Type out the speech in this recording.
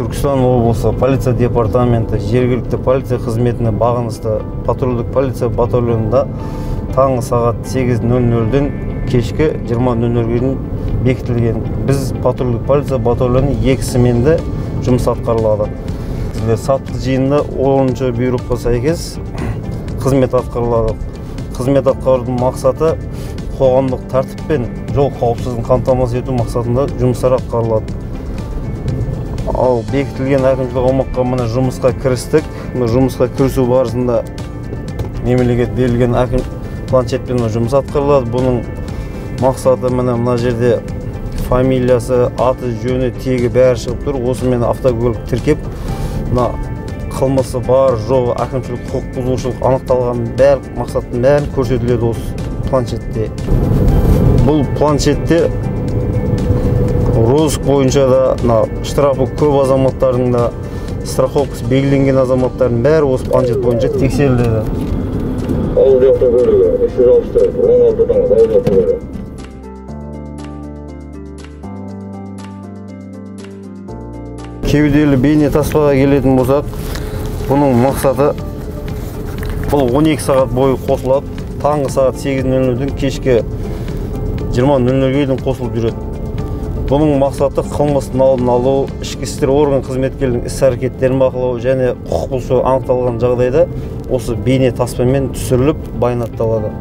Түркістан облысы полиция департаменті жергілікті полиция қызметіне бағынысты патрульдік полиция батальонында таңғы сағат 8:00-ден кешкі 20:00-ге дейін бекітілген. Біз патрульдік полиция батальоны екі сменде жұмыс атқарылады. Саптық жиында 10-шы бұйрыққа сәйкес қызмет атқарылады. Қызмет атқарудың мақсаты қоғамдық тәртіп пен жол қауіпсіздігін қамтамасыз ету мақсатында жұмыстар атқарылады. Ал бекітілген әкімшілік аумаққа міне жұмысқа кірістік. Міне жұмысқа кірісу барысында мемлекет берілген әкім планшетпен жұмыс атқарылады. Бұның мақсаты міне мына жерде фамилиясы, аты, жөні, тегі бәрі шығып тұр. Осымен автокөлік тіркеп, мына қылмысы бар, жоғы, әкімшілік құқық бұзушылық анықталған барлық мақсаттың бәрін көрсетіледі осы планшетте. Бұл планшетте розыск бойынша да, мына штрафы көп азаматтардың да, страховкасы белгіленген азаматтардың бәрі осы планшет бойынша тексеріледі. Ауыл автокөлігі 364, 16 таңыз ауыл автокөлігі. Кеуделі бейне таспаға келетін болсақ, бұның мақсаты бұл 12 сағат бойы қосылады. Таңғы сағат 8:00-ден кешкі 20:00-ге дейін қосылып жүреді. Бұның мақсаты қылмыстың алдын алу, ішкі істер орган қызметкерлерінің іс-әрекеттерін бақылау және құқық бұзушылық анықталған жағдайда осы бейне таспамен түсіріліп баянатталады.